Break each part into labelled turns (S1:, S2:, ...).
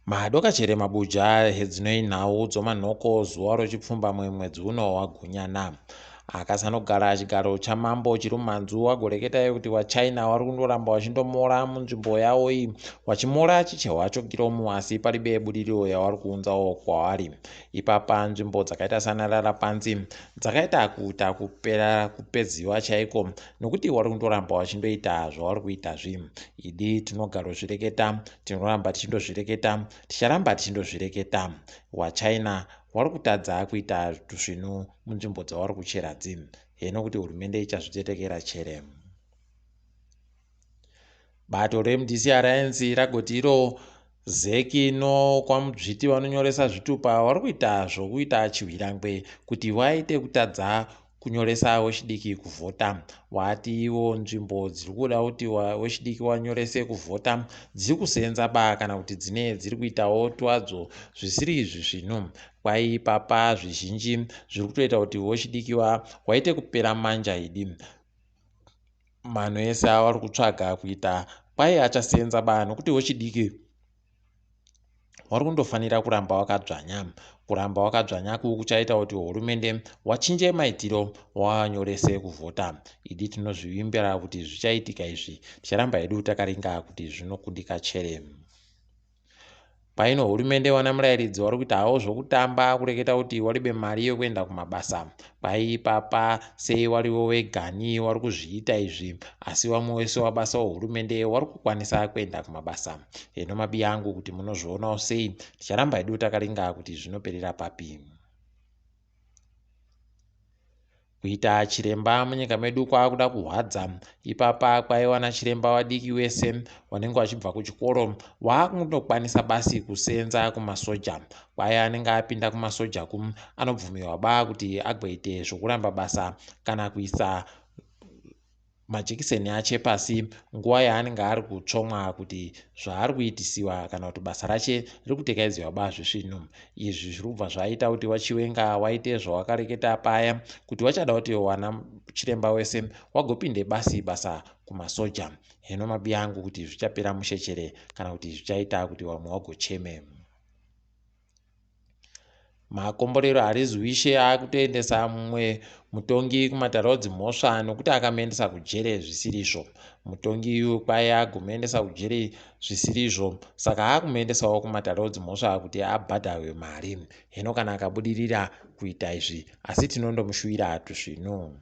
S1: Madokachere mabuja hedzinoi nhau dzomanhoko zuva rochipfumbamwe mwedzi uno waGunyana. Akasanogara chigaro chamambo Chirumhanzu wagoreketayo kuti waChina wari kundoramba wachindomora munzvimbo yawo iyi wachimora chichehwa chokiromu asi paribe budiriro yawari kuunzawo kwawari. Ipapa nzvimbo dzakaita sana Lalapanzi dzakaita kuita kupera kupedziwa chaiko nokuti wari kundoramba wachindoita zvawari kuita zvi. Idi tinogarozvireketa tinoramba tichindozvireketa ticharamba tichindozvireketa. WaChina wari kutadza kuita tusvinu munzvimbo dzawari kuchera dzi. Heno kuti hurumende ichazvitetekera chere. Bato reMDC Alliance ragoti iro Zec nokwamudzviti vanonyoresa zvitupa vari kuita zvokuita chihwirangwe kuti vaite kutadza kunyoresa wechidiki kuvhota. Wati iwo nzvimbo dziri kuda kuti wechidiki wanyorese kuvhota dziri kuseenza ba kana kuti dzine dziri kuitawo twadzo zvisiri zvisvinu. Kwai ipapa zvizhinji zviri kutoita kuti wechidiki waite kupera manja idi. Mano ese avari kutsvaga kuita kwai achaseenza ba nokuti wechidiki wari kundofanira kuramba wakadzvanya. Kuramba wakadzvanyaku kuchaita kuti hurumende wachinje maitiro wawanyorese kuvhota. Idi tinozvivimbira kuti zvichaitika izvi. Ticharamba hedu takaringa kuti zvinokundika chere. Paino hurumende wana murairidzi wari kuita hawo zvokutamba kureketa kuti waribe mari yokuenda kumabasa. Kwai ipapa sei wariwo wegani wari kuzviita izvi asi wamwe wese wabasa wehurumende wari kukwanisa kuenda kumabasa. Heno mabiya angu kuti munozvionawo sei ticharamba hedu takaringa kuti zvinoperera papi. Kuita chiremba munyika medu kwakuda kuhwadza. Ipapa kwaiva nachiremba vadiki wese wanenge wachibva kuchikoro waakundokwanisa basi kuseenza kumasoja. Kwai anenge apinda kumasoja ku anobvumirwa ba kuti agoite zvokuramba basa kana kuisa majekiseni ache pasi nguva yaanenge ari kutsvomwa kuti zvaari kuitisiwa kana kuti basa rache riri kutekaidziwa ba zvisvinu. Izvi zviri kubva zvaita kuti waChiwenga waite zvawakareketa paya kuti wachada kuti wana chiremba wese wagopinde basi basa kumasoja. Heno mabiya angu kuti zvichapera mushe chere kana kuti zvichaita kuti wamwe wagocheme. Makomborero Hariziwishe akutoendesa mumwe mutongi kumatare edzimhosva nokuti akamuendesa kujere zvisirizvo. Mutongi uyu kwai agomuendesa kujere zvisirizvo saka akumuendesawo kumatare edzimhosva kuti abhadharwe mari. Heno kana akabudirira kuita izvi asi tinondomushuwira tusvinu.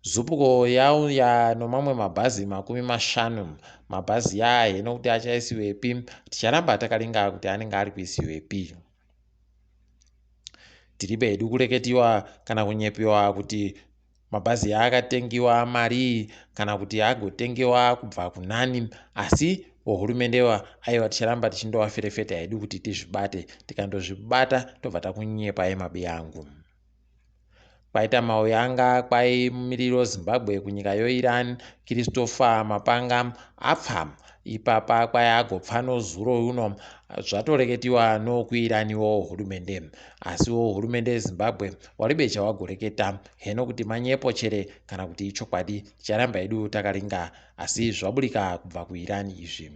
S1: Zupco yauya nomamwe mabhazi 50. Mabhazi aya heno kuti achaisiwepi, ticharamba takaringa kuti anenge ari kuisiwepi. Tiribe hedu kureketiwa kana kunyepiwa kuti mabhazi aya akatengiwa marii kana kuti agotengewa kubva kunani asi wehurumende aiwa ticharamba tichindovaferefeta hedu kuti tizvibate. Tikandozvibata tobva takunyepai mabiyangu. Kwaita mauyanga kwaimiriro Zimbabwe kunyika yoIran Christopher Mapanga apfa ipapa kwai agopfa nozuro uno zvatoreketiwa nokuIraniwo hurumende asiwo hurumende yeZimbabwe waribe chawagoreketa heno kuti manyepo chere kana kuti ichokwadi ticharamba hedu takaringa asi zvaburika kubva kuIran izvi.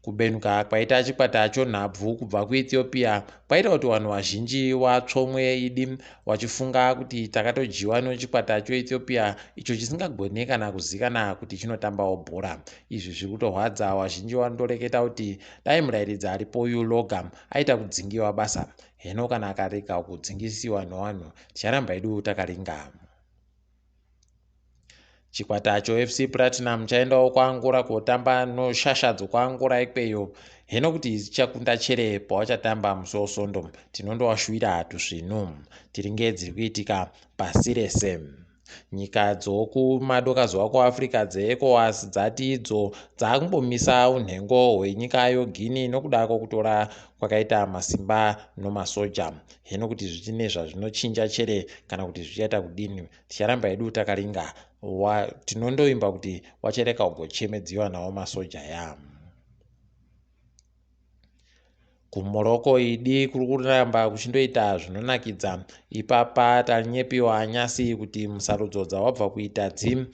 S1: Kubenuka kwaita chikwata chonhabvu kubva kuEthiopia kwaita kuti vanhu vazhinji vatsvomwe idi vachifunga kuti takatodyiwa nechikwata choEthiopia icho chisingagone kana kuzikana kuti chinotambawo bhora. Izvi zviri kutorwadza vazhinji vanotoreketa kuti dai murairidzi aripo uyu Loga aita kudzingiwa basa. Heno kana akarega kudzingisiwa nevanhu ticharamba hedu takaringa. Chikwata choFC Platinum chaendawo kwaAngola kotamba noshasha dzokwaAngola ikweyo. Heno kuti chichakunda chere pawachatamba musi weSondo. Tinondowashuwira tusvinu. Tiringe dziri kuitika pasi rese. Nyika dzokumadokazuva kuAfrica dzeECOWAS dzati idzo dzakumbomisa unhengo hwenyika yoGuinea nokuda kwokutora kwakaita masimba nomasoja. Heno kuti zvichine zvazvinochinja chere kana kuti zvichaita kudini. Ticharamba hedu takaringa wa, tinondoimba kuti wachereka ugochemedziwa nawo masoja ya. KuMorocco idi kuri kuramba kuchindoita zvinonakidza. Ipapa tanyepiwa nyasi kuti musarudzo dzawabva kuita dzi.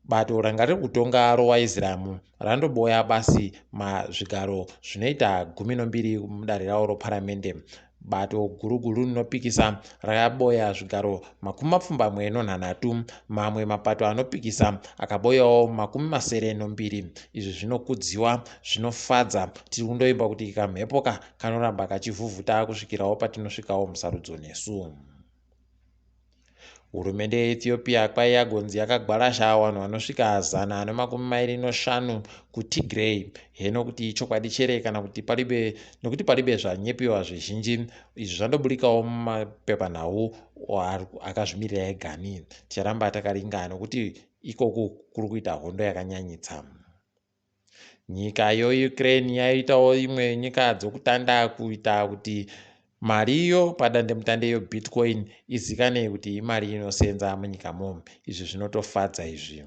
S1: Bato ranga riri kutonga rowaIziramu randoboya basi mazvigaro zvinoita 12 mudare ravo roparamende. Bato guru guru rinopikisa rakaboya zvigaro 83, mamwe mapato anopikisa akaboyawo 72. Izvi zvinokudziwa, zvinofadza. Tiri kundoimba kuti kamhepo ka kanoramba kachivhuvhuta kusvikirawo patinosvikawo musarudzo nesu. Hurumende yeEthiopia kwai yagonzi yakagwarasha vanhu vanosvika 125 kuTigray. Heno kuti ichokwadi chere kana kuti palibe, nekuti palibe zvanyepiwa zvizhinji. Izvi zvandoburikawo mumapepanhau akazvimirira egani. Ticharamba takaringa nokuti ikoku kuri kuita hondo yakanyanyitsa. Nyika yeUkraine yaitawo imwe yenyika dzokutanda kuita kuti mari iyo padandemutande yeBitcoin izikane kuti imari inosenza munyikamo. Izvi zvinotofadza izvi.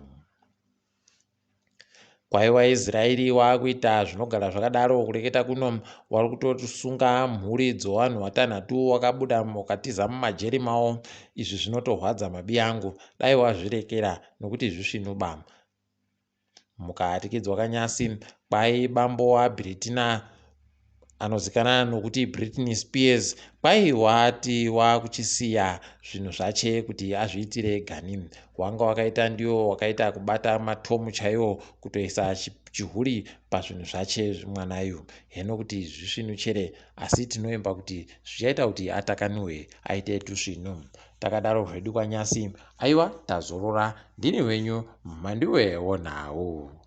S1: Kwaiwa Israeri waakuita zvinogara zvakadaro kureketa kuno wari kutosunga mhuri dzovanhu vatanhatu wakabuda wakatiza mumajeri mavo. Izvi zvinotorwadza mabi angu. Dai wazvirekera nokuti zvisvinuba. Mukahatikidzwa kanyasi kwai bambo waBritina anozikana nokuti Britney Spears kwai wati wakuchisiya zvinhu zvache kuti azviitire gani. Wanga wakaita ndiwo wakaita kubata matomu chaiwo kutoisa chihuri pazvinhu zvache mwanayu. Heno kuti zvisvinu chere asi tinoimba kuti zvichaita kuti atakanuwe aite tusvinu. Takadaro zvedu kwanyasi aiwa tazorora ndini wenyu Mhanduwe wonhau.